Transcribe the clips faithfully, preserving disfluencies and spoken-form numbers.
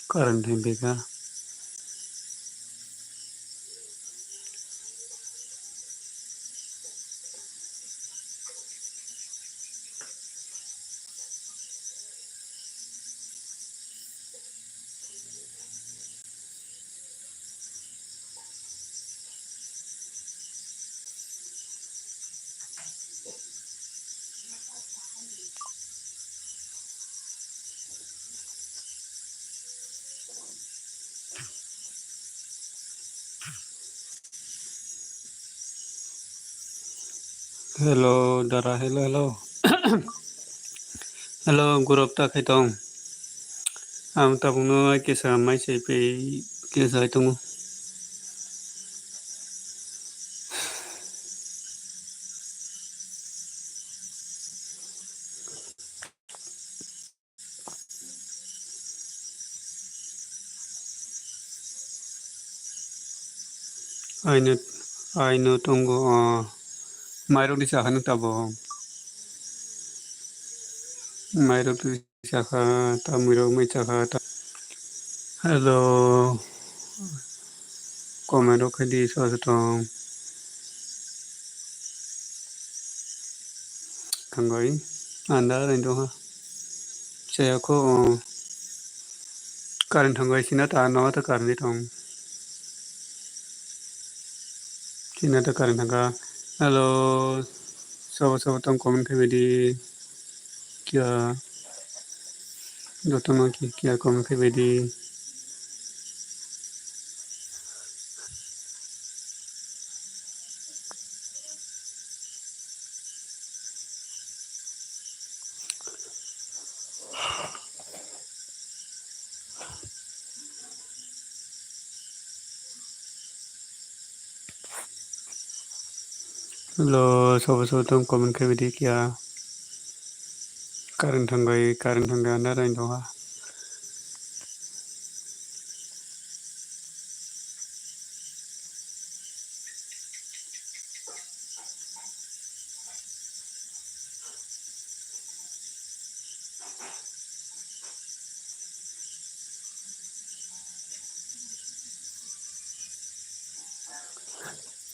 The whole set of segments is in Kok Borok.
Current hai beka. Hello, dara, hello, hello. Hello, gurop ta khaitong. Ang tabukno kisa mai se pe kisa tongo. Aino, aino tongo, o, mairok ni sakha nung tabuk. Mairok ni sakha, tamwi rok mai sakha, ta-, hello. Comment rok khai di, sobo se tong. Thangwi andar ani tongkha. Chaya kho, o. Current thangwi sina ta no ta current tong. Sina ta current thangkha. Hello. Sobo sobo tong comment khai di. Kya? Jotono ki kiya comment khai bai di. Lo sobo sobo tong comment khai bai di kiya. Current thangwi, current thangwi andar ani tongkha.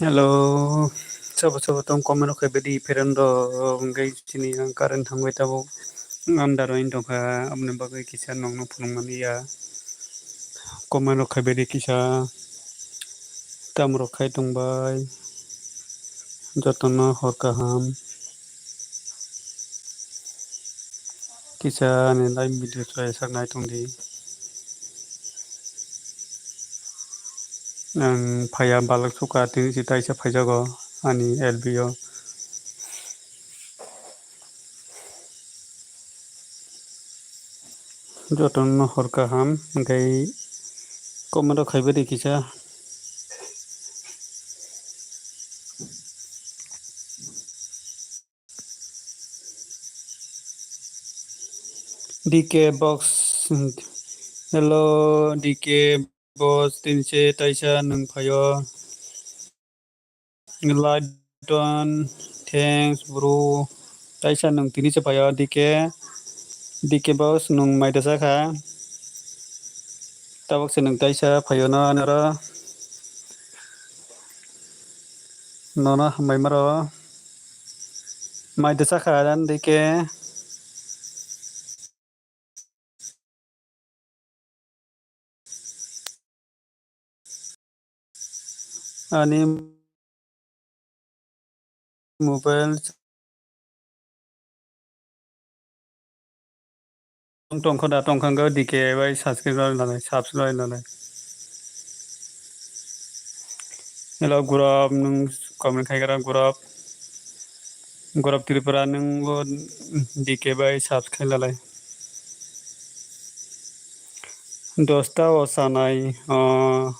Hello, sobo sobo tong comment rok khai bai di friend rok, hwnkhe chini ang current thangwi tabuk andar o wng tongkha, aboni bagwi kisa nokno phunukmani ya. Comment rok khai bai di kisa, tamo rok khai tongbai, jotono hor kaham. Kisa ani live video chwrai sak nai tong di. Ang phaiya balak sukha tini si taisa phaijago ani L B o. Jotono hor kaham hwnkhe comment rok khai bai di kisa. D K box, hello D K box, tini se taisa nwng phaio. Light don, thanks bro. Taisa nwng tini se phaio D K, D K box nwng mai da sakha. Tabuk se nwng taisa phaio no noro. Nono hambai maro. Mai da sakha dan D K. Ani mobile Tongkho da, tongkha wngkha D K bai subscribe rw lalai, subscribe rw lalai. Hello, Gurap, nwng comment khai gra, Gurap. Gurap Tripura, nwng bo D K bai subscribe lalai. Dosta o sanai, o,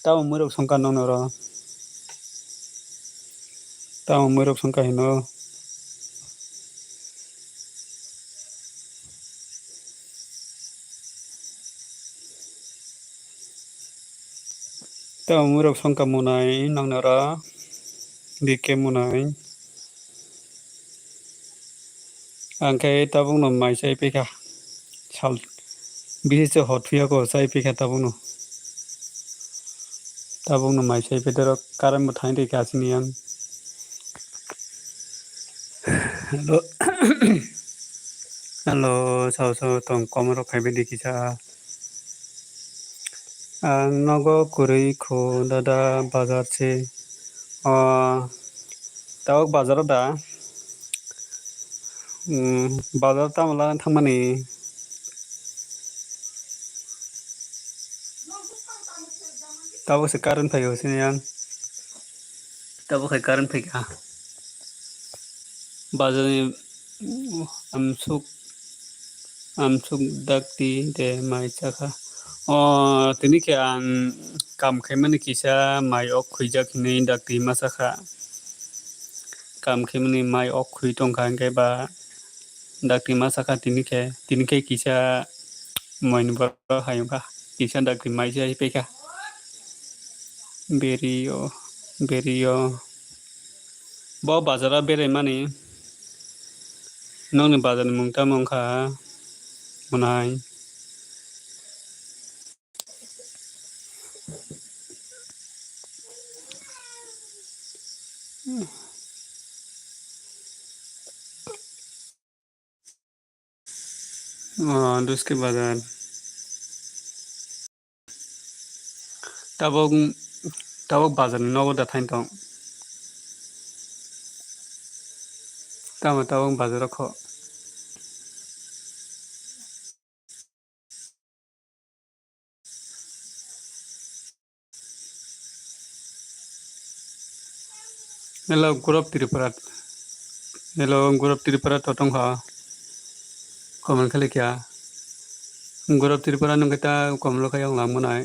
tamo mwrwk songkha nono ro. Tamo mwrwk songkha hino. Tamo mwrwk songkha munai nongnora, D K munai. Ang khe tabukno mai chai phaikha. Sal bisi se hor thuyako chai phaikha tabukno. Tabukno mai chai phaidoro current bo thang rikha chini yang. Hello. Hello, sao sao tong komoro khaibai di kisa. Ang nogo kwrwi kho dada bazar se. O, tabuk bazar da. Hmm, bazar tamo la thangmani. Tabuk se current phaio sini yang. Tabuk hai current phaikha. Bazar ni amsuk, amsuk dakti de mai chakha. O, tini khe ang kam khaimani kisa mai ok khuijak hinwi dakti ma chakha. Kam khaimani mai ok khui tongkha, hwnkhe ba dakti ma chakha tini khe, tini khe kisa mai ni borok hai wngkha, kisa dakti mai se hai paikha. Berio, berio. Bo bazar o berai mani. Nokni bazar ni mung tamo wngkha? Monai. O, Duski bazar. Tabuk, tabuk bazar ni nogo da thain tong. Tamo tabuk bazar o kho. Hello, Gurap Tripura. Hello, Gurap Tripura totong ha. Comment khali kya? Gurap Tripura nung kita comment lo kaya lang munai.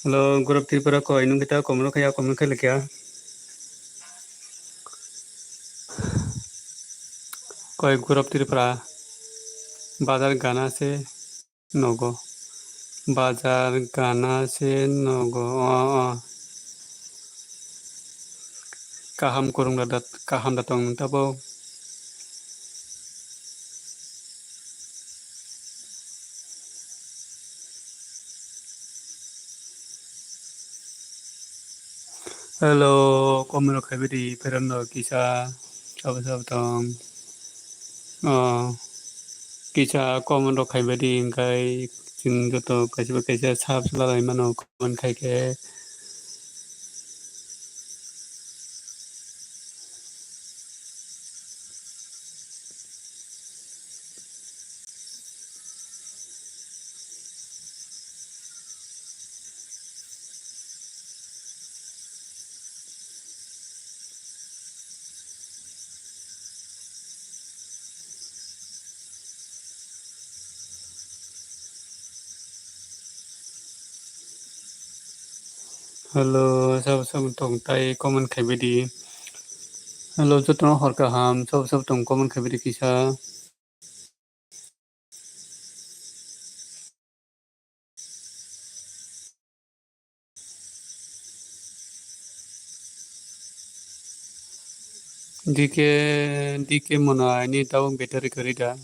Hello, Gurap Tripura koi nung kita comment lo kaya comment khali kya? Koi Gurap Tripura. Bazar gana se. Nogo. Bazar gana se nogo. O, o. Kaham kurung da, kaham da tong nung tabo. Hello, komoro khaibidi, pherang no kisa, sabo sabo tong. O, kisa comment rok khaibadi, hingkhai chwng joto kaisa bai kaisa sab swlalai mano comment khaikhe. Hello, sabo sabo tong tai comment khaibidi. Hello, jotono hor kaham, sabo sabo tong comment khaibidi kisa. D K, D K mona ini tabuk battery kwrwi da.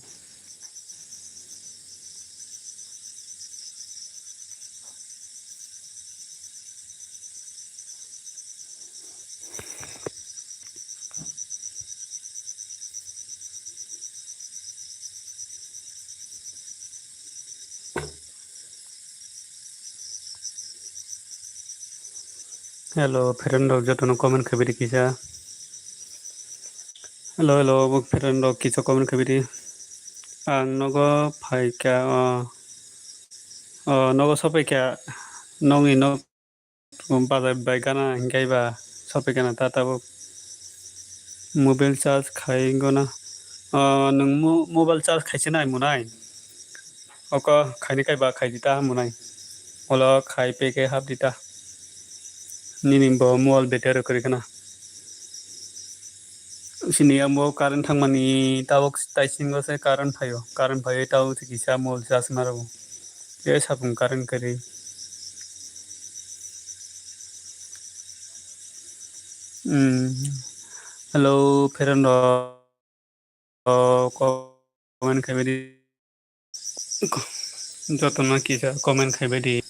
Hello, friend rok jotono comment khaibidi kisa. Hello, hello, bo friend rok kisa comment khaibidi. Ang nogo phaikha, o, o, nogo sophaikha, nongni nok bazar bai gana hinkhai ba sophaikha na ta tabuk. Mobile charge khai gana, o, nwng mo-, mobile charge khaisa nai munai? Oko khaini kaiba khaidi ta hamunai. Olo khai peke hapdi ta. Nini bo mobile battery kwrwi khna. Sini amo current thangmani tabuk taisingo se current phaio. Current phaio tabuk se kisa mobile charge ma rwo. E sapung current kwrwi. Hmm. Hello, friend rok. O, comment khaibai di. Jotono kisa comment khaibai di.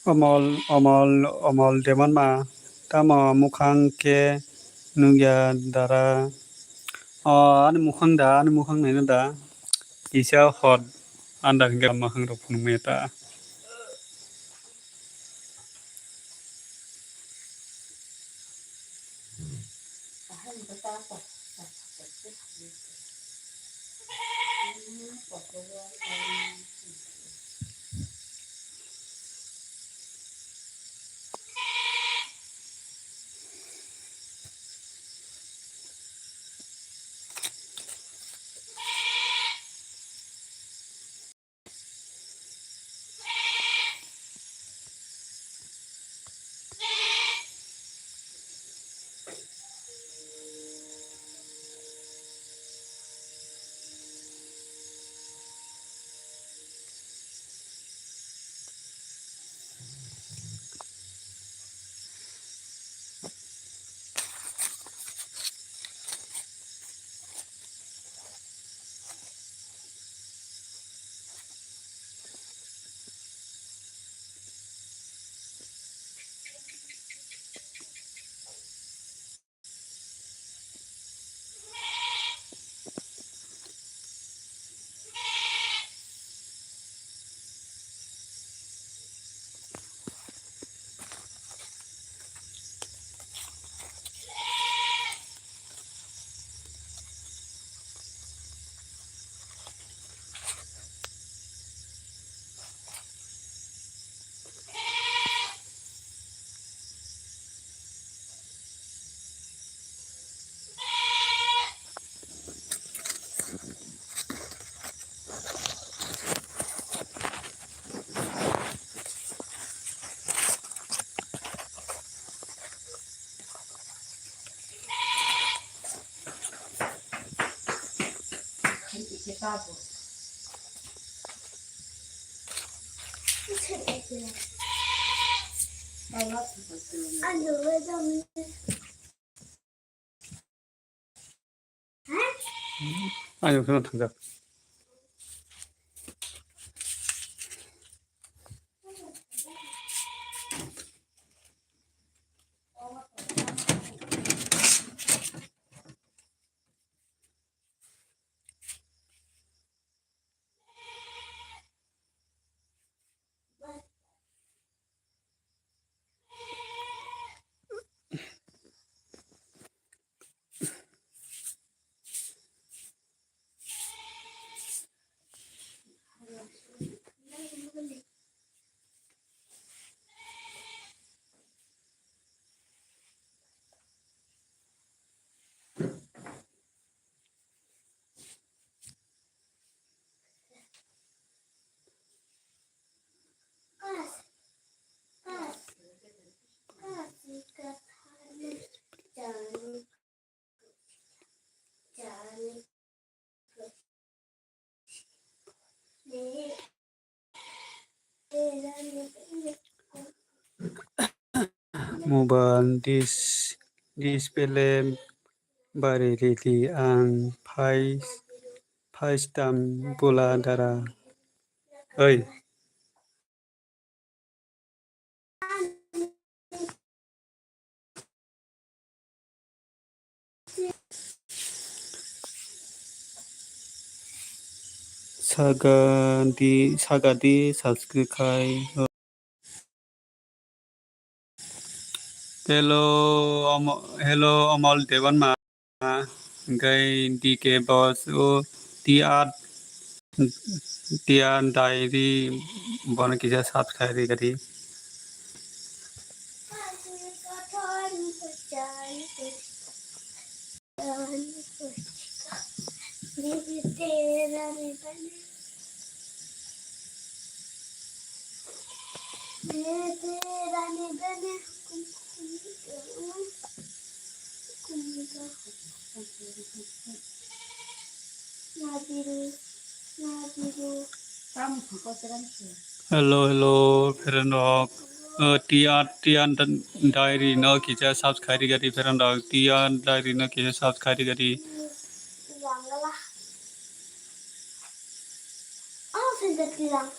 Omol, omol, omol demanma, tamo mukhang khe nukya dara. O, ani mukhang da, ani mukhang naina da. Kisa hot, anda hingke mukhang rok phunukmaya ta. Ani ukhno thangjak. mobile dis-, display bari ridi ang phai, phai stam bula dara. Oi. Saga di, saga di, subscribe khai. Hello, Amo-, hello, Amol Devanma. Hingke D K Boss, o T R, T R Diary, bono kisa subscribe ri gadi. Hello, hello, friend rok. Uh, T R, T R Diary no kisa subscribe ri gadi, friend rok. T R Diary no kisa subscribe ri gadi. Oh, sendal tilang.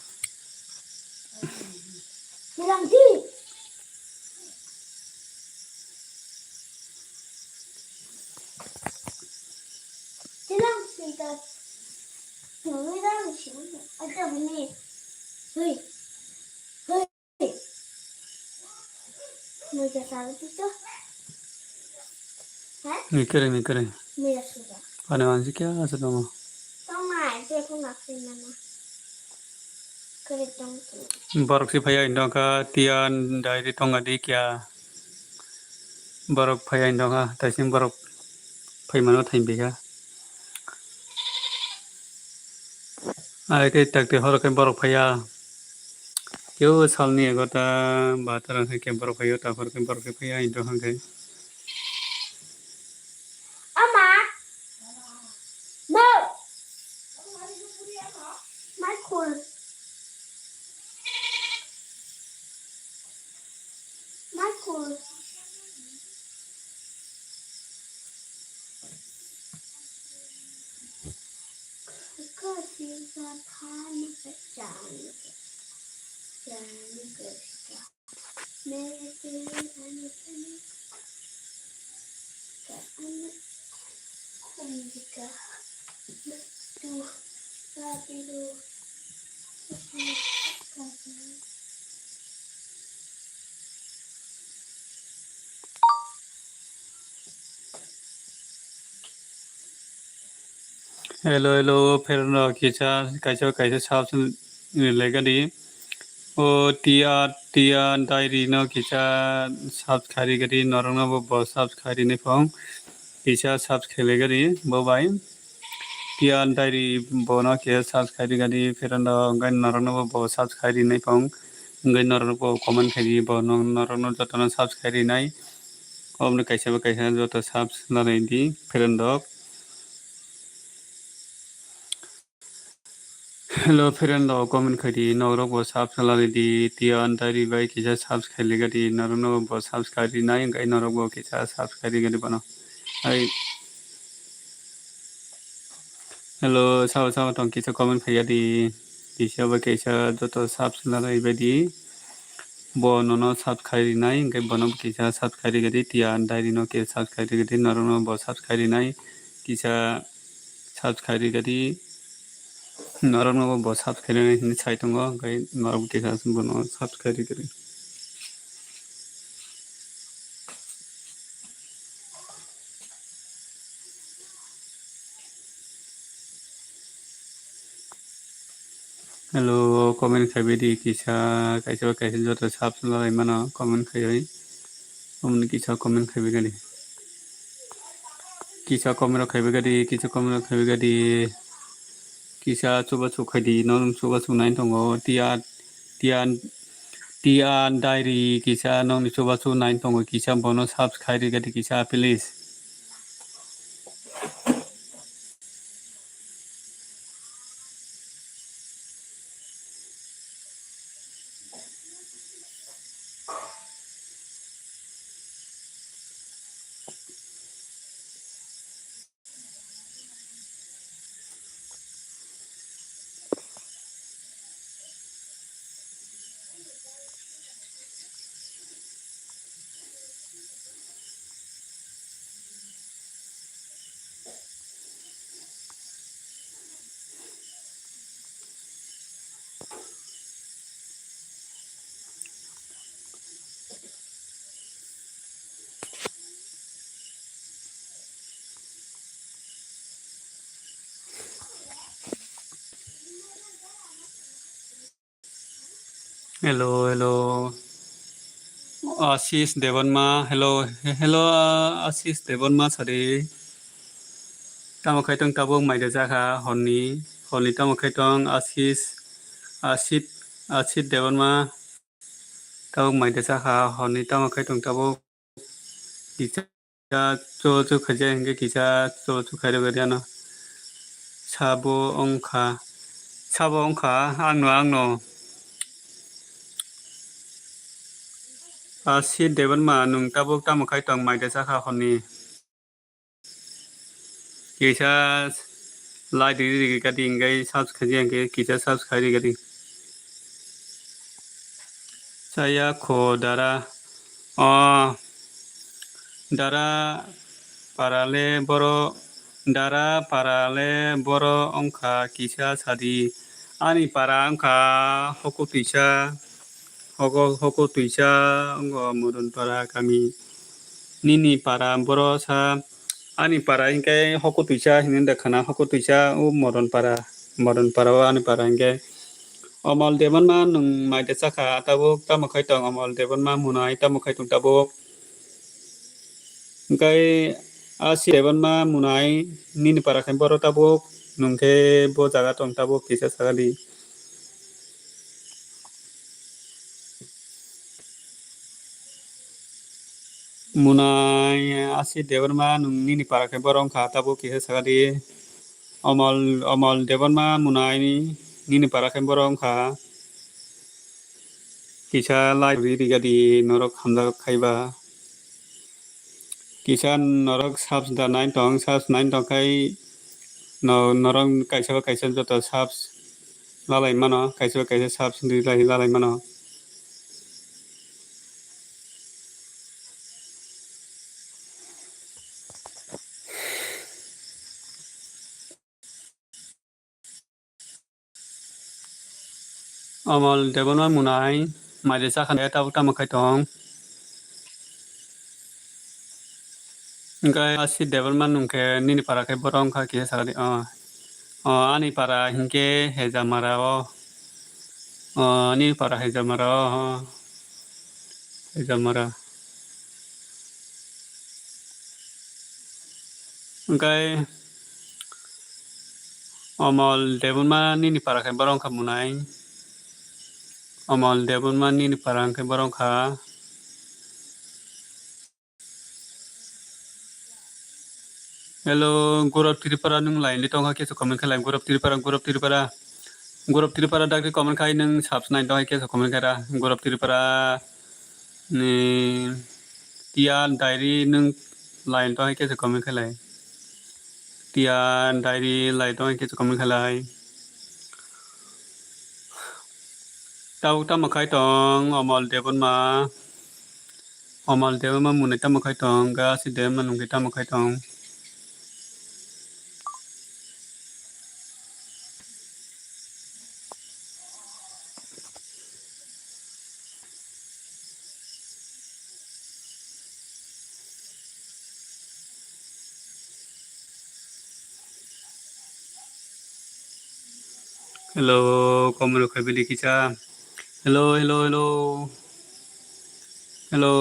Tilang di. Tilang sendal. Tilang sendal. Ada ni. Hei. Hei. Mikere, mikere. Pane mansi kya asa tongo? Borok si phaiya indong kha, T R Diary tonga di kya? Borok phaiya indong kha, taising borok phaimano thaim bikha. Ai tei tak tei horo khe borok phaiya. Kebo salni egarota batar wngkha khe borok phaiya, ta horo khe borok khe phaiya hinwi tongkha khe. Ama. No. Michael. Michael. Hello, hello, friend rok kisa, kaisa, kaisa subs ri lai gadi. O T R, T R Diary no kisa subs khairi gadi, norok no bo, bo subs khairi ni phone. Kisa subs khairi gadi, bo bai. T R Diary bo no kisa subs khairi gadi, friend rok, hingke norok no bo, bo subs khairi ni phone. Hingke norok bo comment khairi, bo no, norok no joto no subs khairi nai. Omo kaisa bo kaisa joto subs lalai di, friend rok. Hello, friend rok, comment khai di, norok bo subs lalai di, T R Diary bai kisa subs khai lega di, norok no bo subs khai di nai, hingke norok bo kisa subs khai lega di bono. Hai. Hello, sao sao tong kisa comment khai ya di, kisa bo kisa joto subs lalai bai di. Bo nono subs khai rinai, hingke bono kisa subs khai rigadi, T R Diary no kisa subs khai rigadi, norokno bo subs khai rinai, kisa subs khai rigadi, norokno bo subs khai rinai hinwi sai tongo, hingke norok kisa bono subs khai rigadi. Hello, comment khaibai di kisa, kaisa ba kaisa joto subs lalai mano, comment khaibai. Omoni kisa comment khaibai gadi. Kisa comment rok khaibai gadi, kisa comment rok khaibai gadi. Kisa chubachu khaidi, norok chubachu nai tongo, T R, T R, T R Diary kisa nokni chubachu nai tongo, kisa bono subs khai rigadi kisa please. Hello, hello. Ashish Debbarma, hello, he-, hello, ah, Ashish Debbarma sadi. Tamo khai tong tabuk mai de jakha honni, honni tamo khai tong Ashish, Ashit, Ashit Debbarma. Tabuk mai de jakha honni tamo khai tong tabuk. Kisa cho cho khaijak hinkhe kisa cho cho khairok rwdi ano. Sabo wngkha, sabo wngkha angno, angno. Ashish Debbarma nwng tabuk tamo khai tong mai de jakha honni. Kisa like rwdi rwdi kadi hinkhe subscribe hinkhe kisa subscribe rwdi kadi. Chaya kho dara. O dara para le boro, dara para le boro wngkha kisa sadi. Ani para wngkha Hokutwisa, Hoko-, Hokutwisa wngo Modon para kami. Nini para boro sa, ani para hinkhe Hokutwisa hinwi da khana, Hokutwisa o Modon para, Modon para o ani para hinkhe. Omol Debbarma nwng mai de chakha tabuk, tamo khai tong Omol Debbarma munai, tamo khai tong tabuk. Hinkhe Ashish Debbarma munai nini para khe boro tabuk, nwng khe bo jaga tong tabuk kisa sakadi. Munai Ashish Debbarma nwng nini para khe boro wngkha tabuk kisa sakadi. Omol, Omol Debbarma munai nini para khe boro wngkha. Kisa like rwdi rwdi gadi norok hamjak khaiba. Kisa norok subs da nai tong, subs nai tong khai no-, norok kaisa ba kaisa joto subs lalai mano, kaisa ba kaisa subs rwlai lalai mano. Omol Debbarma munai mai de chakha tabuk tamo khai tong. Hinkhe Ashish Debbarma nwng khe nini para khe boro wngkha kisa sakadi. O, o, ani para hinkhe Hejamara o. O, ani para Hejamara o, o. Hejamara. Hinkhe Omol Debbarma nini para khe boro wngkha munai. Omol Debbarma nini para wngkhe boro wngkha. Hello, Gaurav Tripura, nwng line di tongkha kisa comment khailai, Gaurav Tripura, Gaurav Tripura. Gaurav Tripura dakti comment khai nwng subs nai tongkha kisa comment khaira, Gaurav Tripura. Ni Tia Diary nwng line tongkha kisa comment khailai. Tia Diary line tongkha kisa comment khailai. Tabuk tamo khai tong, Omol Debbarma. Omol Debbarma munai tamo khai tong, ga Ashish Debbarma nwng khe tamo khai tong. Hello, comment rok khai bidi kisa. Hello, hello, hello. Hello,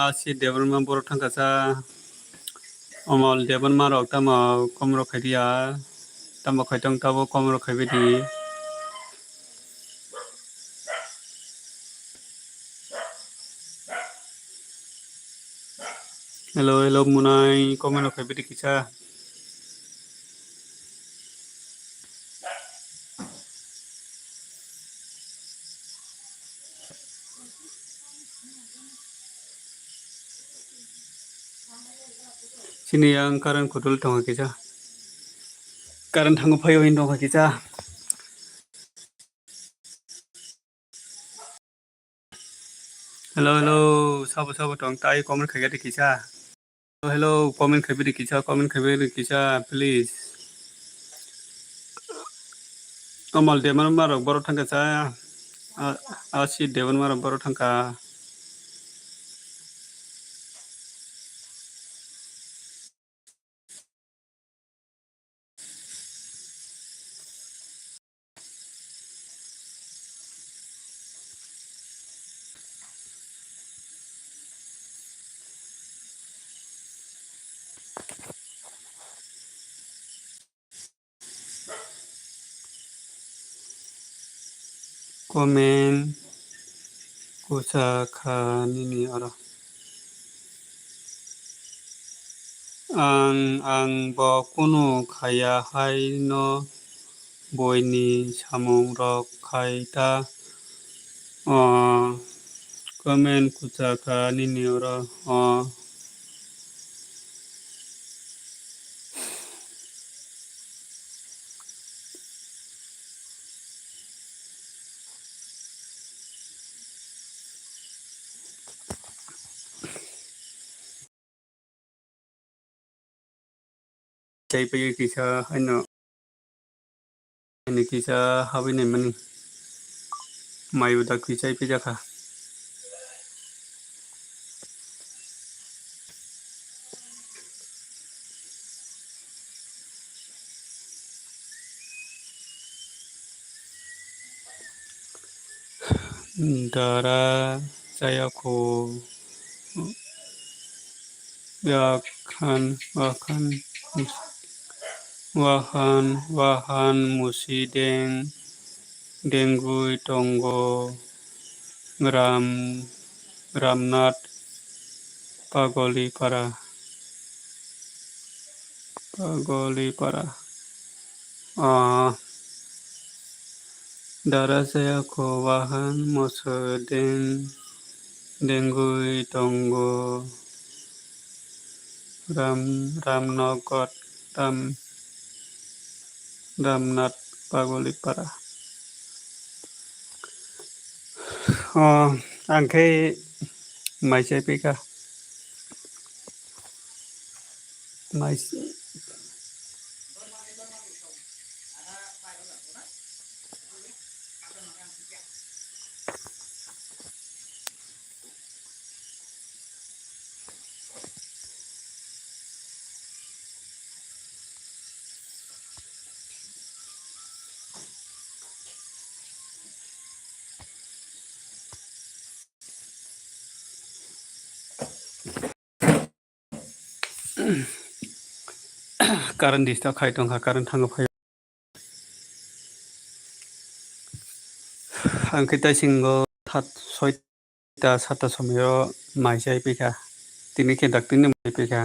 Ashish Debbarma borok thangkha sa. Omol Debbarma rok tamo comment rok khai diya. Tamo khai tong tabo comment rok khai bidi. Hello, hello, munai, comment rok khai bidi kisa. Chini yang current kutul tongkha kisa. Current thango phaio hin tongkha kisa. Hello, hello, sabo, sabo tong tai comment khai di kisa. Hello, hello, comment khai di kisa, comment khai di kisa, please. Omol Debbarma rok borok thangkha sa, a, Ashish Debbarma rok borok thangkha. Comment kwchak kha nini oro. Ang, ang bo kunu khaya hai no boini samung rok khai ta. O, comment kwchak kha nini oro. O. Chai paio kisa haino, haino kisa habwi naimani. Mai uda kwi chai paijak kha. Dara chayakho, yakhan, wakhan, wahan, wahan musi deng, dengwi tongo, Ram, Ramnath Pagolipara. Pagolipara. Ah, dara chayakho wahan moso deng, dengwi tongo. Ram, Ramnath, Ram, Ramnath Pagolipara. O, ang khe mai chai paikha. Mai. Current disturb khai tongkha, current thango phaio. Ang khe taisingo sat, soita, satta somoio mai chai paikha. Tini khe daktino mai paikha.